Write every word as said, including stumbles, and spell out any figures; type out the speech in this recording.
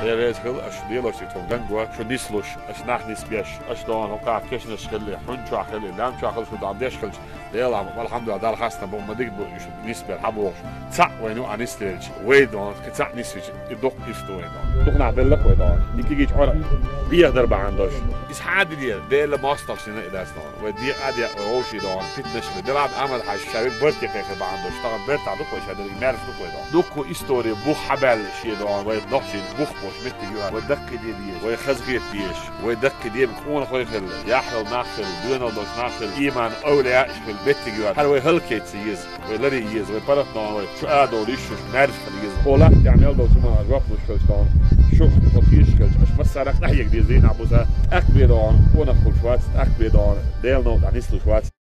Дела реза хила, аша Делошка тхо гангва, шу нислуш, аша нах нисбеш, аша дона хӀокхах кешнаш хилли, хьун чохь хилли, лам чохь хилли, шу дона деш хилча, Дела, алхьамдулиллахӀ, Дала хастам бу, ма дигба уьш нисбер хьабохуш. Цхьаъ вайна ю а нислелча, вай дона, кхин цхьаъ нисвича, и дукха ирс ду вай дона. Дукха нах белла вай дона. И кегийча Ӏора беха дар бахьана долуш. Иза хьан дилера, Дела мостагӀчунна и дац дона. Вай декъа а декъа, вай вовший дона. Питнаш хила. Делахь Амад-Хьаьжа ша вега барт кхайкхира бахьана долуш. Тахана бертахь ду вай ша дерриг, маьрша ду вай дона. Дуккха истори бух хьабаьлла шен дона. Вай нохчийн бух болуш меттиг ю хӀара. Вай даккхий де деза. Вай хазахета дезаш. Вай даккхий де къонахой хилла. Яхь йолу нах хилла. Доьналла долуш нах хилла. Ийман, овлияаш хилла. Меттиг ю хӀара. ХӀара вай хӀаллакхета ца еза. Вай ларъе еза, вай паргӀат дона, вай чу а довла йиш ю, маьрша хила еза. Кхо лахтехь мел долчу хӀуманах жоп луш хилча дона, шух тхо тешаш хилча, аша массарах а къахьега деза дийнахь буса, тӀаккха бен дона, къонах хуьлуш вац, тӀаккха бен дона, Делан новкъахь нислуш вац.